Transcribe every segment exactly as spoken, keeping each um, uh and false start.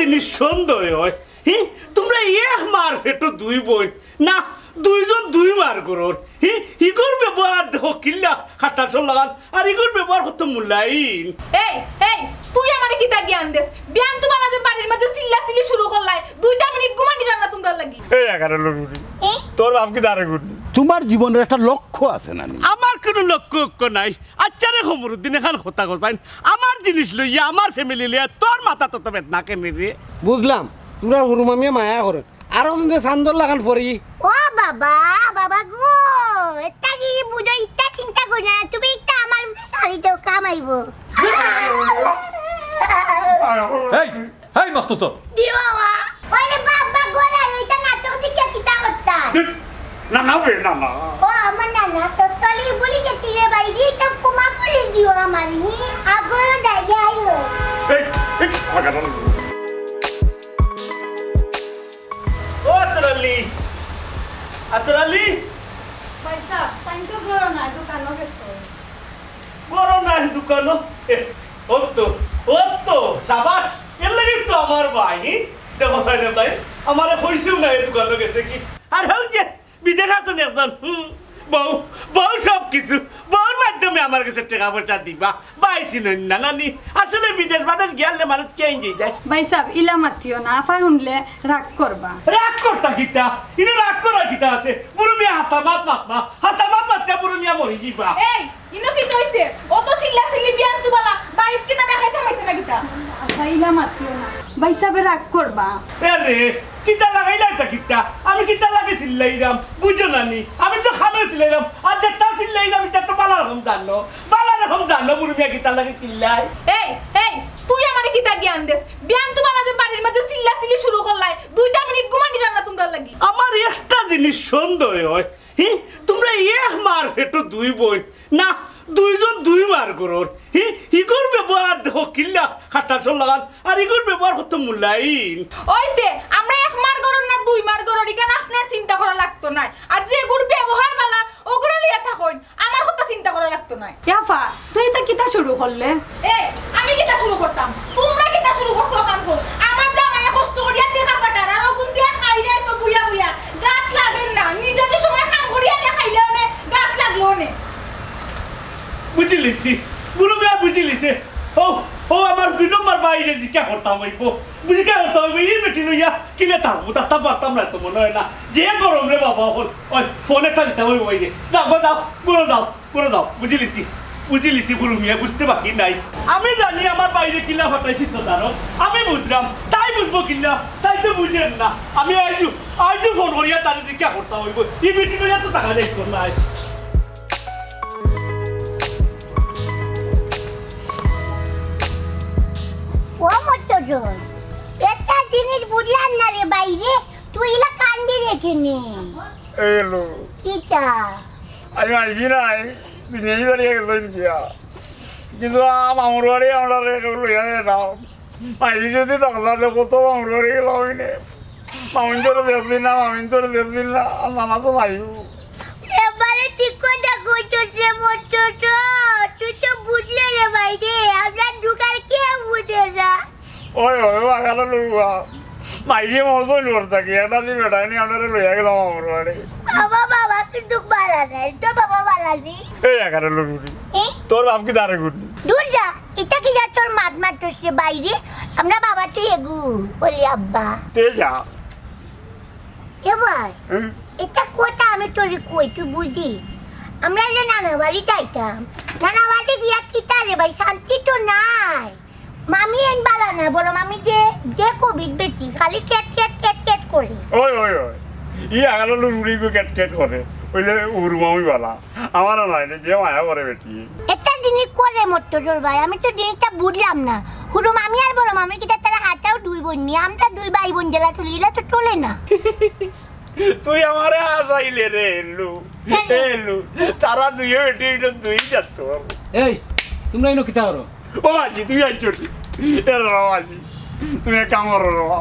জিনিস সন্দেহ হয়। হি, তুমরা এক মার পেটো দুই বইন, না, দুইজন দুই মার ঘরর। হি, হিগুর ব্যবহার দেখো কিলা খাটাসর লাখান, আর হিগুর ব্যবহার কত মুলায়িম। এই, এই, তুই আমারে কিতা জ্ঞান দেস? বিয়ান তো বালা যে বাড়ির মাঝে চিল্লা চিল্লি শুরু করলায়, দুইটা মিনিট ঘুমানি যান না তুমরার লাগি। এই এগারো লুটুরি, তোর বাপ কি দাঁড়ে ঘুরনি? তোমার জীবনের একটা লক্ষ্য আছে না নি? আমার কোনো লক্ষ্য উক্ষ্য নাই। আচ্ছা রে খমরুদ্দিন, এখান কথা কছাইন। আমার জিনিস লইয়া, আমার family লইয়া তোর মাথা তত বেদনা কেনে রে? বুঝলাম, তোমরা হুরু মামিয়ে মায়া করেন। আরো কিন্তু চান্দর লাখান ফরি। ও বাবা, বাবা গো, এটা কি বুঝো, ইটা চিন্তা করি না। তুমি একটা আমার উপরে শাড়ি দেও, কামাইবো। এই, এই মখতসর। দি বাবা, ওরে বাবা গো, না, এটা নাটক দেখিয়া কিতা করতা? না, না বে, না, না। ও আমার নানা, তো তলি বলি গেছি রে ভাই, রে, তো ক্ষমা করে দিও আমার, হি? আগো দাঁড়িয়ে আইও। এই, এই, আমার কথা বলো। ও আতর আলী, আতর আলী। ভাইসাব, তাইন তো ঘরো না, দোকানো গেছে। ঘরো না, দোকানো। এ, ও তো, ও তো, সাবাস। এর লাগি তো আমার ভাই, হি? দেখো সাইডে ভাই, আমারে কইছেও না, এই দোকানো গেছে কি। আর হল যে বিদেশ আছইন একজন, হুম, বউ, বউ সব কিছু, বউর মাধ্যমে আমার গেছে টেকা পয়সা দিবা। ভাই চিনইন না, নানি? আসলে বিদেশ বাদেশ গিয়ালে মানুষ change অই যায়। ভাইসাব, ইলা মাতিও না, আফায় হুনলে রাগ করবা। রাগ করতা কিতা? ইনো রাগ করার কিতা আছে? বুরু মিয়া হাছা মাত মাতবা, হাছা মাত মাততে বুরু মিয়া মরি যিবা। এই, ইনো কিতা অইছে? অত চিল্লা চিল্লি বিয়ান তো বালা, বাড়িত কিতা দেখাইতাম আইছে না কিতা? আফা, ইলা মাতিও না, ভাইসাবে রাগ করবা। এ রে, কিতা লাগাইলা এটা কিতা? আমি কিতা লাগি চিল্লাইরাম? বুঝো না নি? আমি তো খানো চিল্লাইরাম। আর যেটা চিল্লাইরাম, এটা তো বালা রকম জানো। বালা রকম জানো, বুরু মিয়া কিতা লাগি চিল্লাই। এই, এই, তুই আমারে কিতা জ্ঞান দেস? বিয়ান তো বালা যে বাড়ির মাঝে চিল্লা চিল্লি শুরু করলায়, দুইটা মিনিট ঘুমানি যান না তুমরার লাগি। আমার একটা জিনিস সন্দেহ হয়, হি? তুমরা এক মার পেটো দুই বইন, না, দুইজন দুই মার ঘরর। হি, হিগুর ব্যবহার দেখো কিলা খাটাসর লাখান, আর হিগুর ব্যবহার কত মুলায়িম। অইছে, আমরা এক মার ঘরর না দুই মার ঘরর, ইখান আপনার চিন্তা করা লাগতো নায়। আর যেগুর ব্যবহার বালা, ওগুরে লইয়া থাকইন, আমার কথা চিন্তা করা লাগতো নায়। ইয়াফা, তুই ইতা কিতা শুরু করলে? এ, আমি কিতা শুরু করতাম? তুমরা কিতা শুরু করছো অখান কও? আমার জামাইয়ে কষ্ট করিয়া টেকা পাঠার, আর অগুন দিয়া খাইরায় তো বুইয়া বুইয়া। গাত লাগের না, নিজে যে সময় কাম করিয়া আনিয়া খাইলে অনে, গাত লাগলো অনে। বুঝিলিছি, বুরু মিয়া বুঝিলিছে। ও, ও আমার দুই নম্বর ভাইরে জিকা করতাম অইবো। বুঝি কা করতাম অইবো, ই বেটি লইয়া কিলা থাকমু, থাকতাম পারতাম না তো মনে হয় না। যে গরম রে বাবা অখন। ওই, ফোন একটা দিতাম অইবো ভাইরে। যাও, যাও, ঘরো যাও। ঘরো যাও, বুঝিলিছি, বুঝিলিছি, বুরু মিয়া, বুঝতে বাকি নাই। আমি জানি আমার ভাইরে কিলা ফাটাইছি সদারো, আমি বুঝরাম, তাই বুঝবো কিলা, তাই তো বুঝের না। আমি আইজু, আইজু ফোন করিয়া তারে জিকা করতাম অইবো, ই বেটি লইয়া তো থাকা যাইতো না। ও মর্তজন, একটা জিনিস বুঝলাম না রে ভাইরে, তুই ইলা কান্দি রে কেনে? এই লো। কিতা? আমি আইছি নাই, দুনিয়া বাড়ি গেলইন গিয়া। কিন্তু আ-, মামুর বাড়ি আমরারে কেউ লইয়া যায় না। মাইজি যদি তকলা দে কত মামুর বাড়ি গেলাম অইনে। মামুন তোরে দেখবি না, মামুন তোরে দেখবি না, আর নানা তো নাই। এবারে ঠিক কথা কইছস রে মর্তজন, তুই তো বুঝলে রে ভাইরে, আমরা দুকার কেউ বুঝে না। ওই, ওই, বাগানো লুয়া। মাইকে মজা লড় থাকি, এটা দিয়ে বেটাইনি আমরা লইয়া গেলাম আমার বাড়ি। বাবা, বাবা কিন্তু বালা নাই, তো বাবা বালা নেই। এই এগারো লুটুরি। এ? তোর বাপ কি দাঁড়ে ঘুরনি? দূর যা, এটা কি যা তোর মাত মারতস রে বাইরে? আমরা বাবা তুই এগু, বলি আব্বা। তে যা। এ ভাই, হুম? এটা কথা আমি তোরে কই, তুই বুঝি? আমরা যে নানা বাড়ি যাইতাম, নানা বাড়ি গিয়া কিতা রে ভাই, শান্তি তো নাই। মামি এন বালা না, বড় মামি যে, যে কবির বেটি, খালি ক্যাট, ক্যাট, ক্যাট, ক্যাট করে। ওই, ওই, ওই। ই আগালো লুড়ি গো ক্যাট, ক্যাট করে। ওইলে উরু মামি বালা। আমারও নয় রে, যে মায়া করে বেটি। এটা জিনিস করে মর্তজর ভাই, আমি তো জিনিসটা বুঝলাম না। হুরু মামি আর বড় মামি কিতা তারা হাতাও দুই বোন নিয়ে, আমরা দুই ভাই বোন জেলা চলি, এলা তো চলে না। তুই আমারে হাসাইলে রে, এলু। কেন? এলু। তারা দুইও বেটি হইল দুই জাত। এই, তোমরা ইনো কিতা করো? ও বাজি, তুমি আইছো নি? এ রে বাবা বাজি, তুমি এক কাম করো রে বাবা।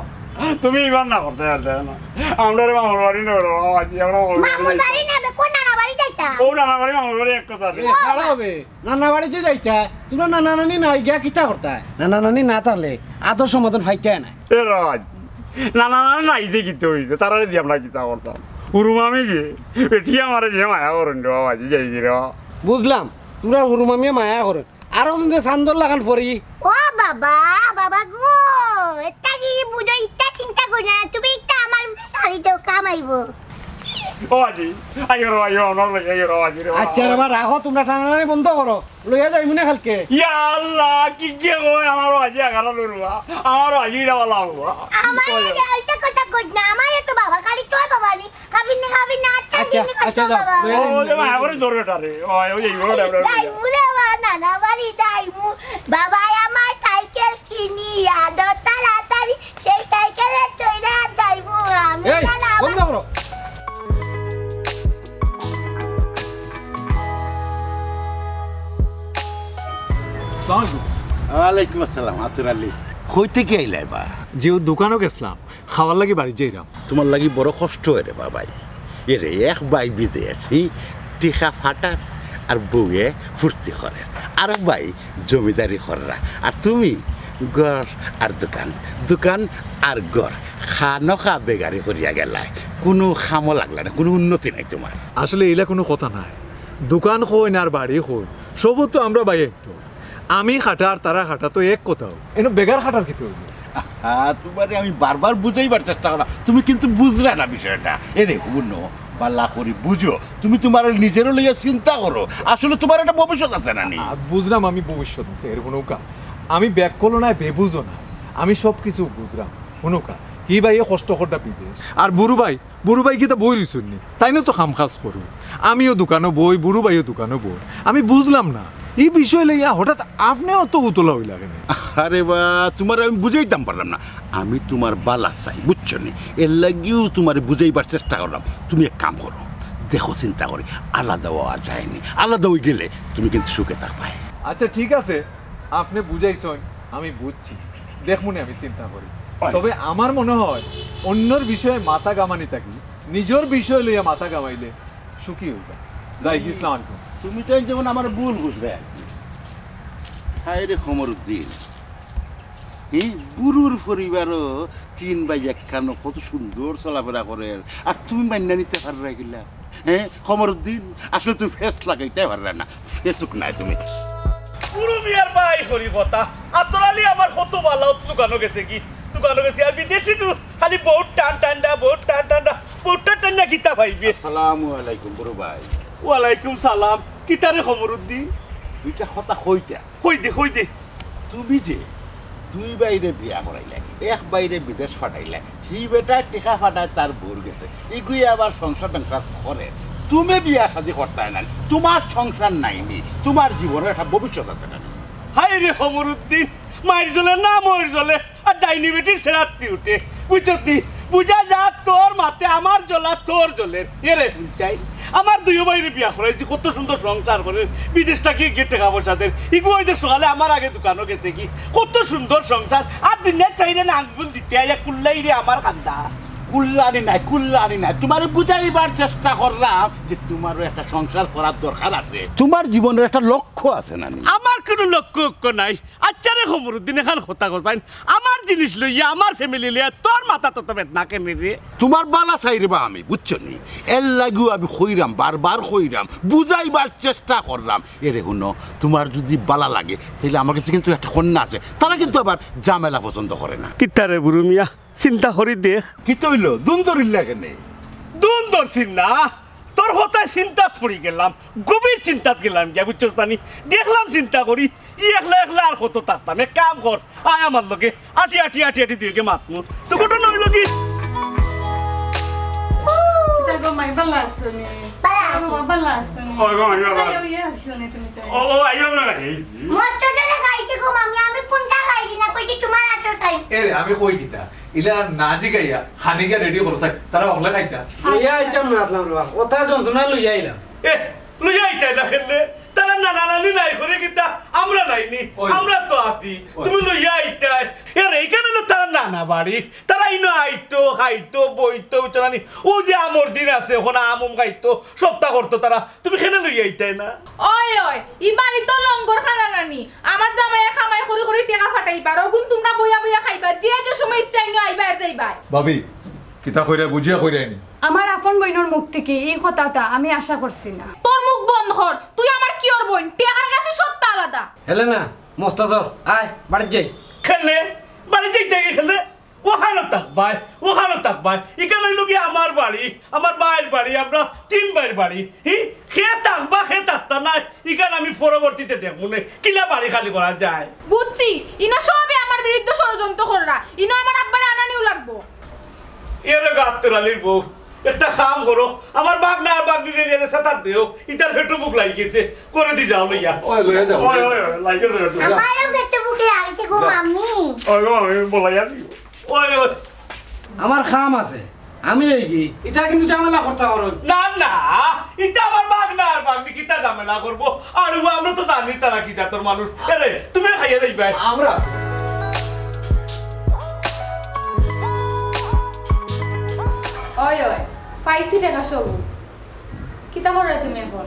তুমি ইবার না করতে পারতে না। আমরা রে মামুর বাড়ি নেই রে বাবা বাজি, আমরা মামুর বাড়ি মামুর যাইতাম। বাড়ি না, কোন নানা বাড়ি যাইতাম? ও নানা বাড়ি, মামা বাড়ি এক কথা রে। এ, খারাপ হবে। নানা বাড়ি যে যাইতায়, তুমরা নানা নানি নাই গিয়া কিতা করতায়? নানা নানি না থাকলে আদর সম্বোধন পাইতায় নায়। এ রাজ, নানা নানি নাই যে কিতা অইছে, তারারে দিয়া আমরা কিতা করতাম? হুরু মামি যে, বেটি আমারে যে মায়া করইন রে বাবাজি, যাই রে। বুঝলাম, তুমরার হুরু মামিয়ে মায়া করইন। আরো কিন্তু চান্দর লাখান পরি। ও বাবা, বাবা গো, ইতা কি বুঝো, ইতা চিন্তা করি না, তুমি ইতা আমার উপরে ছাড়ি দেও, কাম আইবো। ও বাবাজি, আইও রে, আইও, আমার লগে আইও রে, বাবাজি রে, বাবা। আচ্ছা রে বা, রাখো, তুমরা টানাটানি বন্ধ করো, লইয়া যাইমুনে কালকে। ইয়া আল্লাহ, কি যে কয়, আমার বাবাজি আগারা লড়ুয়া, আমার বাবাজি ইটা বালা হওয়া। আমার ইটা কইতা কইত না, আমার তো বাবা, খালি তোর বাবা নি, খাবি না, খাবি না, আচ্ছা, আচ্ছা, আচ্ছা, যাও, বাবা। লইয়া ও, যাইমুনে। ওই যে মায়া করে ধরবে তারে, ওই, ওই, এই বড় ডাবলা। যাইমু রে বাবা, নানা বাড়ি যাইমু। বাবায় আমার সাইকেল কিনিয়া দেও তাড়াতাড়ি, সেই সাইকেলে চইরা যাইমু আমি। এই, নানা বন্ধ বাড়ি। করো। আসসালামু আলাইকুম। ওয়ালাইকুম আসসালাম, আতর আলী। কই থাকি আইলায় বা? জি, ও দোকানো গেছলাম, খাওয়ার লাগি বাড়ি যাইরাম। তুমার লাগি বড় কষ্ট অয় রে বাবাই। এরে এক ভাই বিদেশ, ই টিকা ফাটার আর বউয়ে ফুর্তি করের। আরক ভাই জমিদারি কররা। আর তুমি ঘর আর দোকান, দোকান আর ঘর। খানো খা বেগারি করিয়া গেলায়। কুনু কামো লাগলা না, কুনু উন্নতি নাই তুমার। আসলে ইলা কুনু কথা নায়। দোকান কইন আর বাড়ি কইন, সবও তো আমরা ভাইয়াইন্তর। আমি খাটা আর তারা খাটা তো এক কথাউ। এনো বেগার খাটার কিতা অইলো? আহা, তুমারে আমি বারবার বুঝাইবার চেষ্টা করলাম, তুমি কিন্তু বুঝরায় না বিষয়টা। এরে হুনো, বালা করি বুঝো, তুমি তুমার নিজেরও লইয়া চিন্তা করো। আসলে তুমার একটা ভবিষ্যৎ আছে না নি? আ, বুঝরাম আমি ভবিষ্যৎ আছে, এর হুনউক্কা। আমি বেআক্কলও নায়, বেবুঝও নায়, আমি সব কিছু বুঝরাম। হুনউক্কা, হি ভাইয়ে কষ্ট কররা বিদেশ। আর বুরু ভাই, বুরু ভাই কিতা বই রইছইন নি? তাইনও তো কাম কাজ করইন, আমিও দোকানো বই, বুরু ভাইও দোকানো বই। আমি বুঝলাম না, ই বিষয় লইয়া হঠাৎ আপনে অত উতলা অইলা কেনে? আরে বা, তুমারে আমি বুঝাইতাম পারলাম না। আমি তুমার বালা চাই, বুঝছো নি? এর লাগিউ তুমারে বুঝাইবার চেষ্টা করলাম। তুমি এক কাম করো, দেখো চিন্তা করি আলাদা অওয়া যায় নি। আলাদা অইগেলে তুমি কিন্তু সুখে থাকবায়। আচ্ছা, ঠিক আছে, আপনে বুঝাইছইন, আমি বুঝছি, দেখমুনে আমি চিন্তা করি। অয়। তবে আমার মনে অয় অন্যর বিষয়ে মাথা ঘামানি থাকি নিজর বিষয় লইয়া মাথা ঘামাইলে সুখী অইবা। যাই, আসসালামু আলাইকুম। তুমি তো যেমন আমার ভুল বুঝরায় আর কি। হায় রে কমরুদ্দিন, হি বুরুর পরিবারও তিন ভাই একখানো কত সুন্দর চলাফেরা করের, আর তুমি মাইন্না নিতে পাররায় কিলা? হে কমরুদ্দিন, আসলে তুমি ফেস লাগাইতায় পাররায় না, ফেসুক নায় তুমি। বুরু মিয়ার ভাই করি কথা, আতর আলী আমার কত বালা, দোকানো গেছে কি? দোকানো গেছে আর বিদেশি নু, খালি বউত টান টান্ডা, বউত টান টান্ডা, বউত টান টান্ডা কিতা পাইবে? আসসালামু আলাইকুম বুরু ভাই। ওয়ালাইকুম সালাম। কিতা রে কমরুদ্দিন? দুইটা কথা কইতা। কই দে, কই দে। তুমি যে দুই ভাইরে বিয়া করাইলায়, এক ভাইরে বিদেশ ফাটাইলায়, হি বেটায় টিকা ফাটায় তার বউর গেছে, ইগুয়ে আবার সংসার টংসার করে। তুমি বিয়া শাদি করতায় নায়, তুমার সংসার নাই নি, তুমার জীবনর একটা ভবিষ্যৎ আছে না নি? হায় রে কমরুদ্দিন, মাইর জ্বলে না মইর জ্বলে, আর ডাইনি বেটির সেরাত্তি উঠে, বুঝছত নি? বুঝা যা তোর মাতে আমার জ্বলা তোর জ্বলের। এরে হুনছাই, আমার দুইও ভাইরে বিয়া করাইছি, কত সুন্দর সংসার করের, বিদেশ থাকি গিয়া টেকা পয়সা দের। ইগু অউ যে সকালে আমার আগে দোকানো গেছে কি, কত সুন্দর সংসার। আর দিনে চাইরে না আঙ্গুল দিতে আইয়া কুল্লাইরে আমার কান্দা। কুল্লানি নায়, কুল্লানি নায়, তুমারে বুঝাইবার চেষ্টা কররাম যে তুমারও একটা সংসার করার দরকার আছে, তুমার জীবনর একটা লক্ষ্য আছে না নি? আমার কুনু লক্ষ্য উক্ষ্য নাই। আচ্ছা রে কমরুদ্দিন, এখান কথা কছাইন, আমার জিনিস লইয়া, আমার ফ্যামিলি লইয়া তোর মাথা তত বেদনা কেনে রে? তুমার বালা চাই রে বা আমি, বুঝছো নি? এর লাগিউ আমি কইরাম, বারবার কইরাম, বুঝাইবার চেষ্টা কররাম। এরে হুনো, তুমার যুদি বালা লাগে, তাইলে আমার গেছে কিন্তু একটা কইন্যা আছে, তারা কিন্তু আবার ঝামেলা পছন্দ করে না। কিতা রে বুরু মিয়া, চিন্তা করি দেখ। কিতা অইলো? দুন ধরিলা কেনে? দুন ধরছি না, তোর কথায় চিন্তাত পড়ি গেলাম, গভীর চিন্তাত গেলাম গিয়া, বুঝছস না নি? দেখলাম চিন্তা করি, ই একলা একলা আর কত থাকতাম, এক কাম কর, আয় আমার লগে, আটি আটি আটি আটি দুইওগে মাতমু। তো ঘটনা অইলো কি? কিতা গো মাই, বালা আছো নি? বালা আছি। বাবা, বালা আছো নি? ও গো, আমি বালা আছি। ওই আছো নি তুমি তো? ও, ও, আইও না, আইছি। মোর তো তাহলে গাইতে গো মামি, আমি কুনটা গাইছি না কইছি তুমার আতো তাই। এরে, আমি কই কিতা? ইলা না জিগাইয়া, খানি গিয়া রেডি করো চাই, তারা অকলে খাইতা। লইয়া আইতাম না, আতলাম রে বা। কথা যন্ত্রণা লইয়া আইলাম। এ, লইয়া আইতায় না কেনে? তারা নানা নানি নাই করে কিতা আমরা নাইনি? ওই। আমরা তো আছি। ওই। তুমি লইয়া আইতায়। এর এইখান অইলো তারা নানা বাড়ি। তারা ইনো আইতো, খাইতো, বইতো, বুঝছো না নি? ও যে আমর দিন আছে, ওখানে আম উম খাইতো, সপ্তাহ করতো তারা। তুমি কেনে লইয়া আইতায় না? ওই, ওই, ই বাড়ি তো লঙ্গর খানা নানি। আমার জামাইয়ে কামাই করি করি টেকা ফাটাইবার। অগুন তুমরা বইয়া বইয়া খাইবা। যে যে সময় ইচ্ছা ইনো আইবা আর যাইবা। ভাবি, কিতা কইরা বুঝিয়া কইরায়নি? আমার আপন বইনর মুখ থাকি ই কথাটা আমি আশা করছি না। তোর মুখ বন্ধ কর। তুই আমার কিওর বইন? টেকার কাছে সবটা আলাদা। হেলেনা, মস্তাজর, আয়, বাড়িত যাই। কেনে? বাড়িত যাইতায় কেনে? ওখানো থাকবায়, ওখানো থাকবায়। ইখান অইলো গিয়া আমার বাড়ি, আমার ভাইর বাড়ি, আমরা তিন ভাইর বাড়ি। হি, কে থাকবা, কে থাকতা নায়, ইখান আমি পরবর্তীতে দেখমুনে, কিলা বাড়ি খালি করা যায়। বুঝছি, ইনো সবে আমার বিরুদ্ধে ষড়যন্ত্র কররা। ইনো আমার আব্বারে আনানিউ লাগবো। এরে গাত্তর আলীর বউ, একটা কাম করো, আমার ভাগনা আর ভাগনিরে নিয়া যে সাতার দেও, ইতার পেটো ভুক লাগি গেছে, করে দি যাও লইয়া। ওই, লইয়া যাও। ওই, ওই, ওই, লাগি গেছে পেটো। আমারও পেটো ভুক লাগছে গো, মামি। ওই গো, আমি বলাইয়া দিও। ওই, ওই। আমার কাম আছে, আমি অইগি। ইতা কিন্তু ঝামেলা করতা পারো। না, না, ইতা আমার ভাগনা আর ভাগনি কিতা ঝামেলা করবো? আর ও আমরা তো জানি তারা কি জাতর মানুষ। আরে, তুমি খাইয়া যাইবায়। আমরা আছি। ওই, ওই, পাইছি দেখা সব। কিতা কররায় তুমি এখন?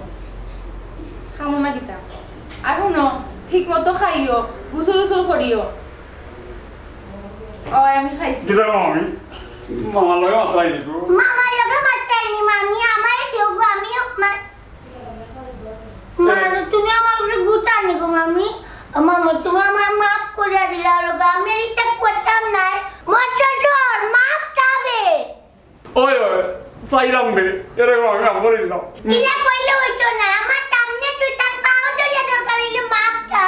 খামো না কিতা? আর হুনো, ঠিক মতো খাইও, গোসল উসল করিও। ওই, আমি খাইছি। কিতা মামি? মামার লগে মাতরায়নি তো? মামার লগে মাতরায়নি, মামি, আমারে দেও গো, আমি মা-, মা, তুমি আমার উপরে গুতা নি গো, মামি। মামি, তুমি আমারে মাফ করিয়া দিলাও গো, আমি আর ইতা করতাম নায়। মা, চল, চল, মাফ চাবে। ওই, ওই, চাইরাম বে, এরকম আমি আবার ইলাম। ইলা কইলে অইতো না, আমার সামনে তুই তার পাও ধরিয়া দরকার অইলে মাফ চা।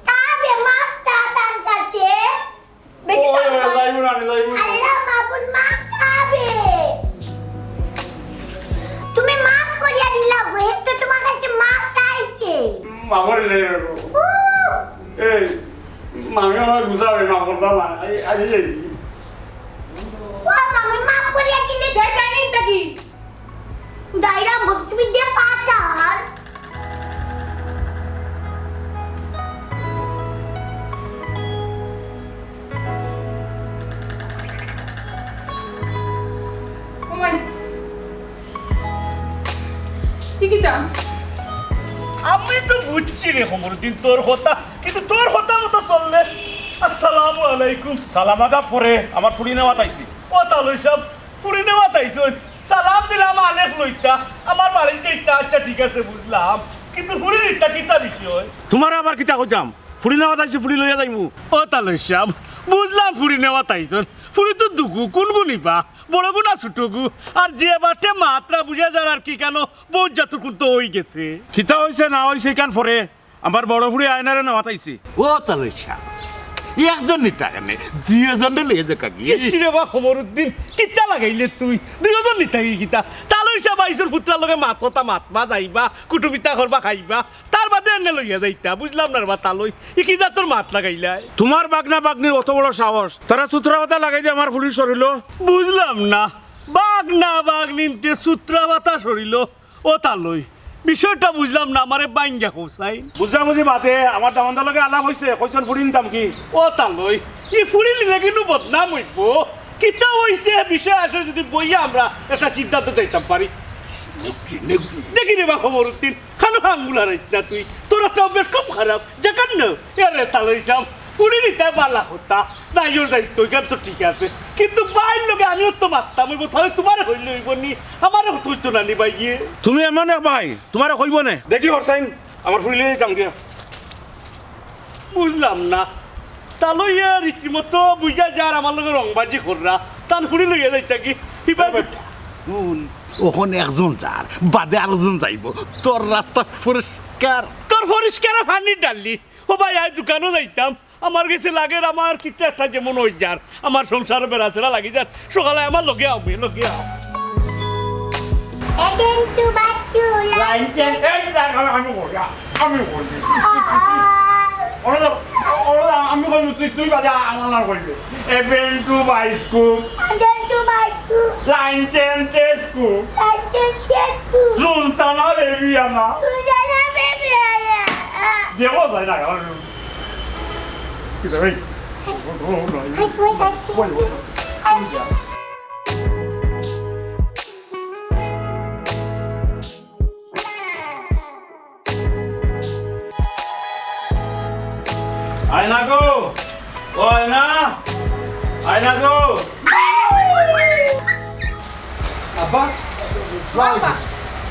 তা বে, মাফ চা তান কাছে। দেখি ওই, ওই, সামনে। যাইবো না, যাইবো না। আল্লাহ মাবুদ, মাফ চা বে। তুমি মাফ করিয়া দিলাও গো, হে তো তোমার কাছে মাফ চাইছে। মাফ করিয়া দিলাও। উহ। এই, মামি আমার বুঝাবে না, করতা না। আই, আই, এই। ও মামি, মাফ করিয়া দিলে যাই, যাই নাই থাকি। দাইরা মুক্তি বিদ্যা পাঠান। ও মাই। কি কিতা? আমি তো বুঝছি রে কমরুদ্দিন তোর কথা, কিন্তু তোর কথা মতো চললে। আসসালামু আলাইকুম। সালাম আদাব পরে, আমার ফুড়ি নেওয়াত আইছি। ও তালই সাব, ফুড়ি নেওয়াত আইছইন। সালাম দিলাম আনেক লইতা, আমার বাড়িত যাইতা, আচ্ছা ঠিক আছে বুঝলাম, কিন্তু ফুড়ি নিতা কিতা বিষয়? তুমারে আবার কিতা কইতাম, ফুড়ি নেওয়াত আইছি, ফুড়ি লইয়া যাইমু। ও তালই সাব, বুঝলাম ফুড়ি নেওয়াত আইছইন, ফুড়ি তো দুগু, কুনগু নিবা? বড়গু না ছোটগু? আর যে বাটে মাতরা বুঝা যার আর কি, কেন বউত জাতর কুন তো অইগেছে। কিতা অইছে না অইছে ইখান পরে, আমার বড় ফুড়ি আয়নারে নেওয়াত আইছি। ও তালই সাব, একজন নিতা কেনে, দুইজনরে লইয়া যাউক্কা গি। ইস রে বা কমরুদ্দিন, কিতা লাগাইলে তুই? দুইজন নিতা গি কিতা? তালই সাব আইছইন, পুতরার লগে মাত কথা মাতবা, যাইবা, কুটুমিতা করবা, খাইবা। তার বাদে এনে লইয়া যাইতা, বুঝলাম না রে বা তালই, ই কি জাতর মাত লাগাইলায়? তুমার বাগনা বাগনির অত বড় সাহস, তারা সুতরা পাতা লাগাই দে আমার ফুড়ির শরীলো। বুঝলাম না, বাগনা বাগনিন্তে সুতরা পাতা শরীলো? ও তালই, বিষয়টা বুঝলাম না, আমারে বাইঙ্গা কও চাইন। বুঝাবুঝি বাদে আমার দামান্দর লগে আলাপ অইছে, কইছইন ফুড়ি নিতাম গি। ও তালই, ই ফুড়ি নিলে কিন্তু বদনাম অইবো। কিতা অইছে বিষয় আছে, যদি বইয়া আমরা একটা সিদ্ধান্ত যাইতাম পারি। দেখি রে বা কমরুদ্দিন, খানো আঙ্গুল হারাইস না তুই, তোর একটা অভ্যাস খুব খারাপ, যেখান না। এরে তালই সাব, ফুড়ি নিতা বালা কথা, নাইওর দায়িত্ব, ইখান তো ঠিক আছে, কিন্তু বাইর লগে আমিও তো মাততাম অইবো, তাইলে তুমারে কইলে অইবো নি, আমারে কইতো না নি বাইয়ে। তুমি এমন এক ভাই, তুমারে কইবো নে। দেখি হোসাইন, আমার ফুড়ি লইয়া যাইতাম গিয়া। বুঝলাম না। তালইয়ে রীতিমতো বুঝা যার আমার লগে রংবাজি কররা। তান ফুড়ি লইয়া যাইতা গি? ইবা এ বেটা, হুন, অখন একজন যার, বাদে আরোজন যাইবো। তোর রাস্তা পরিষ্কার। তোর পরিষ্কারে পানি ঢাললি। ও ভাই, আই দোকানো যাইতাম। আমার গেছে লাগের আমার কিতা একটা যেমন অই যার। আমার সংসারো বেড়াছেড়া লাগি যার। সকালে আমার লগে আও, বে, লগে আও। এদিন তো বাচ্চু লা- লাইন টেন, এই, না, আমি, আমি বলি, আমি বলি। আ, আ। ওরা তো, ওরা তো, আমি বলি, তুই, তুই বাজা, আমার নাম বলবি। এভেন টু বাইস্কোপ। এভেন টু বাইস্কোপ। লাইন টেন টেস্কোপ। লাইন টেন টেস্কোপ। সুলতানা বেবি আমার। সুলতানা দেখো যায় না, কারণ কি রে ভাই? আয়না গো, ও আয়না, আয়না গো। আব্বা, বাবা,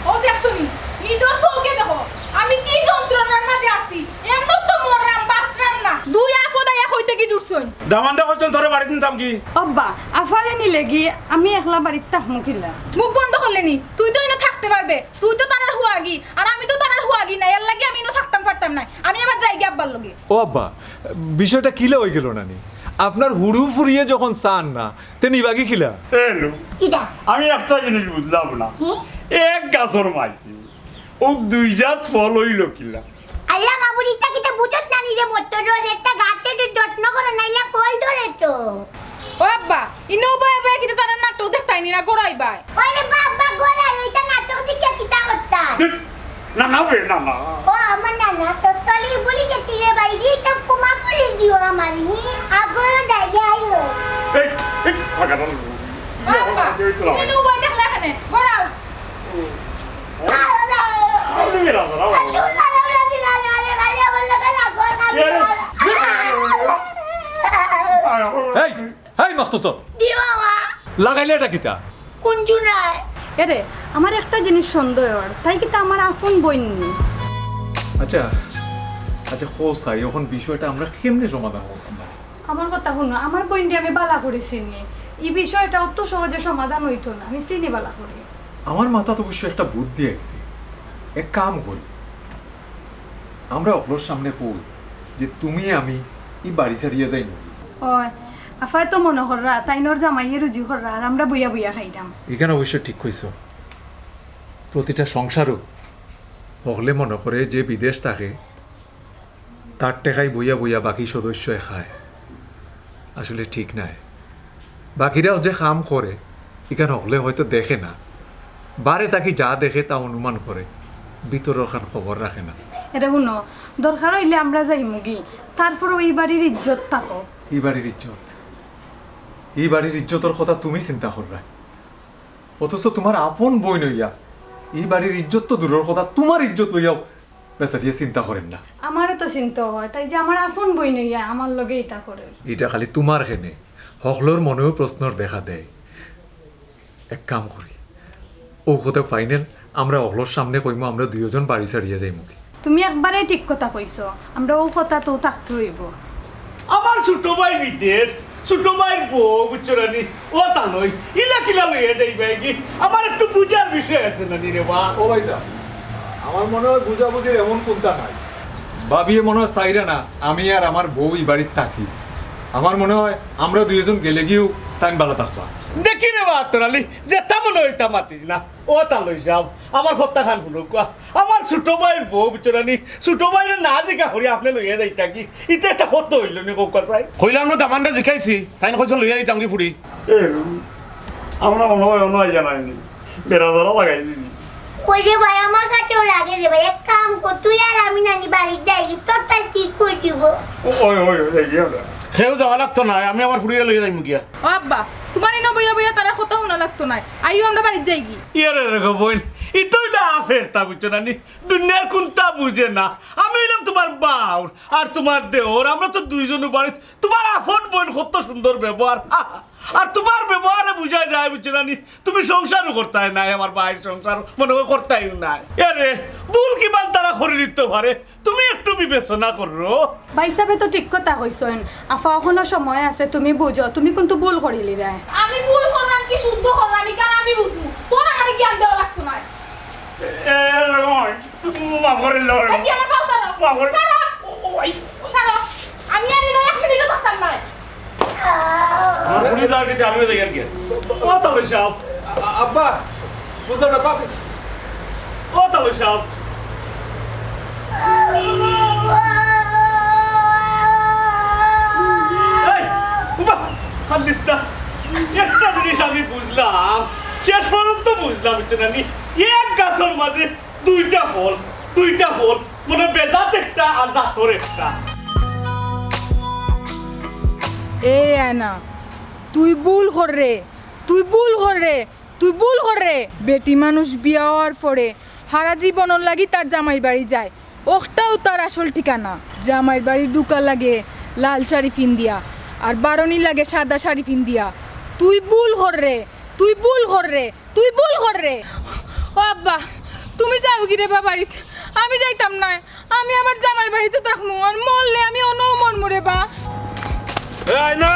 ও দেখছো নি? নিজর চউখে দেখো, আমি কি যন্ত্রণার মাঝে আছি। এমনে তো মররাম, বাঁচরাম না। দুই আফদ আইয়া কইতে কি জুড়ছইন? দামান্দে কইছইন তোরে বাড়িত নিতাম কি? আব্বা, আফারে নিলে কি আমি একলা বাড়িত থাকমু কিলা? মুখ বন্ধ করলে নি, তুই তো ইনো থাকতে পারবে, তুই তো তারার হুয়াগি, আর আমি তো তারার হুয়াগি না, এর লাগি আমি ইনো থাকতাম পারতাম না। আমি আবার যাইগি আব্বার লগে। ও আব্বা, বিষয়টা কিলা অইগেল নানি? আপনার হুরু ফুরিয়ে যখন চান না, তে নিবাগি কিলা? এলো। কিতা? আমি একটা জিনিস বুঝলাম না। হুম? এক গাছর মাঝে ও দুই জাত ফল অইল কিলা? আল্লাহ বাবুর ইতা কিতা বুঝত না নি রে মত্তর, একটা গাছে তো যত্ন করো, নাইলে ফল ধরে তো। ও আব্বা, ইনো বয়ে বয়ে কিতা তারা নাটক দেখতাইনি না, গড়াই বাই। ওরে বাবা, গড়াই, ওইটা নাটক দেখিয়া কিতা করতা? ধুর, না, না বে, না, না। ও আমার নানা, তো তলি বলি গেছি রে ভাই, রে, তো ক্ষমা করে দিও আমার, হি, আগর দাঁড়িয়ে আইও। এই, এই, ফাঁকা দাঁড়াও। বাবা, তুমি নু বই দেখলে এখানে, গড়াও। আপনি বেরা দাঁড়াও। এই, এই, মখতসর। দিও বাবা। লাগাইলে এটা কিতা? কুঞ্জু নাই। এরে, আমার একটা জিনিস সন্দেহ অর, তাই কিতা আমার আপন বইন নি? আচ্ছা, আচ্ছা, কও চাই, এখন বিষয়টা আমরা কেমনে সমাধান করতাম? আমার কথা হুনো, আমার বইনরে আমি বালা করি চিনি। ই বিষয়টা অত সহজে সমাধান অইতো না, আমি চিনি বালা করি। আমার মাথাত অবশ্য একটা বুদ্ধি আইছে। এক কাম করি, আমরা অকলর সামনে কই যে তুমি আমি ই বাড়ি ছাড়িয়া যাইমু। ওই, আফায় তো মনো কররা, তাইনর জামাইয়ে রুজি কররা, আর আমরা বইয়া বইয়া খাইতাম। ইখান অবশ্য ঠিক কইছো। প্রতিটা সংসারও হকলে মনো করে যে বিদেশ থাকে, তার টেকায় বইয়া বইয়া বাকি সদস্যয় খায়। আসলে ঠিক নায়। বাকিরাও যে কাম করে, ইখান হকলে হয়তো দেখে না। বারে থাকি যা দেখে তা অনুমান করে, ভিতরর খান খবর রাখে না। এরে হুনো, দরকার অইলে আমরা যাইমুগি, তারপরও ই বাড়ির ইজ্জত থাকো। ই বাড়ির ইজ্জত? ই বাড়ির ইজ্জতর কথা তুমি চিন্তা কররায়, অথচ তুমার আপন বইন অইয়া ই বাড়ির ইজ্জত তো দূরর কথা, তুমার ইজ্জত লইয়াও বেচারিয়ে চিন্তা করের না। আমারও তো চিন্তা অয়, তাই যে আমার আপন বইন অইয়া আমার লগে ইতা করের। ইটা খালি তুমার কেনে, হকলর মনেও প্রশ্নর দেখা দেয়। এক কাম করি, অউ কথা final, আমরা হকলর সামনে কইমু, আমরা দুইওজন বাড়ি ছাড়িয়া যাইমুগি। তুমি একবারে ঠিক কথা কইছো, আমরা অউ কথাত থাকতে অইবো। আমার ছোট ভাই বিদেশ, ছোট ভাইর বউ, বুঝছো না নি? ও তা নয়, ইলা কিলা লইয়া যাইবায়গি? আমার একটু বুঝার বিষয় আছে না নি রে বা? ও ভাইসাব, আমার মনে অয় বুঝাবুঝির এমন কুন্তা নাই। ভাবিয়ে মনে অয় চাইরা না আমি আর আমার বউ ই বাড়িত থাকি। আমার মনে অয় আমরা দুইওজন গেলেগিউ তাইন বালা থাকবা। দেখি রে বা আতর আলী, যেতা মনে অয় ইতা মাতিস না। ও তা লই যাও, আমার কথা খান হুনো কুয়া। আমার ছোট ভাইর বউ, বুঝছো না নি? ছোট ভাইরে না জিকা করি আপনে লইয়া যাইতা কি? ইতা একটা কথা অইলো নি, কউক্কা চাই? কইলাম না, দামান্দরে জিকাইছি, তাইন কইছইন লইয়া যাইতাম কি ফুড়ি? এ, আমরা মনে অয় অনো আইয়া নাইনি, বেড়া ধরা লাগাই দিবি। কই রে ভাই, আমার কাছেও লাগে রে ভাই, এক কাম কর, তুই আর আমি নানি বাড়িত যাই, তোর তাই ঠিক কই দিব। ও, ওই, ওই, ওই, যাই গিয়া আমরা। কেউ যাওয়া লাগতো নায়, আমি আমার ফুড়িরে লইয়া যাইমু গিয়া। ও আব্বা, তুমার ইনো বইয়া বইয়া তারার কথা হুনা লাগতো নায়, আইও আমরা বাড়িত যাইগি। ইয়ারে রে গো বইন, ইতা অইলা আফেরতা, বুঝছো না নি? দুনিয়ার কুন্তা বুঝে না। আমি অইলাম তুমার বাউর আর তুমার দেওর, আমরা তো দুইজন বাড়িত। তুমার আপন বইন, কত সুন্দর ব্যবহার। আর তুমার ব্যবহারে বুঝা যায়, বুঝছো না নি? তুমি সংসারও করতায় নায়, আমার ভাইর সংসার মনে অয় করতায়ও নায়। এরে, ভুল কিমান তারা করি দিতে পারে, তুমি একটু বিবেচনা করো। ভাইসাবে তো ঠিক কথা কইছইন, আফা, অখনো সময় আছে, তুমি বুঝো, তুমি কিন্তু ভুল করিলিরায়। আমি ভুল করলাম কি শুদ্ধ করলাম, ইখান আমি বুঝমু, তোর আমারে জ্ঞান দেওয়া লাগতো নায়। এ, এ, মাফ করি দাও। এই কি আমার পাও ছাড়ো? মাফ করি। ছাড়ো। ও, ও, ভাই। ছাড়ো। আমি আর ইনো এক মিনিটও থাকতাম নায়। আমার ফুড়ি যাওয়ার দিতে আমিও যাই আর কি। ও তা লই যাও। আ-, আব্বা, বুঝো না, বাপ। ও তা লই যাও। এই, উবা, কান্দিস না। একটা জিনিস আমি বুঝলাম, শেষ পর্যন্ত বুঝলাম, বুঝছো না নি? এক গাছর মাঝে দুইটা ফল, দুইটা ফল। মনে বেজাত একটা আর জাতর একটা। এ আয়না, তুই ভুল কররে, তুই ভুল কররে, তুই ভুল কররে। বেটি মানুষ বিয়া অওয়ার পরে হারা জীবনর লাগি তার জামাইর বাড়ি যায়, অখটাউ তার আসল ঠিকানা। জামাইর বাড়ি ঢুকা লাগে লাল শাড়ি ফিন্দিয়া, আর বারনি লাগে সাদা শাড়ি ফিন্দিয়া। তুই ভুল কররে, তুই ভুল কররে, তুই ভুল কররে। ও আব্বা, তুমি যাওগি রে বা বাড়িত, আমি যাইতাম নায়। আমি আমার জামাইর বাড়িত থাকমু, আর মরলে আমি অনউ মরমু রে বা। এ আয়না,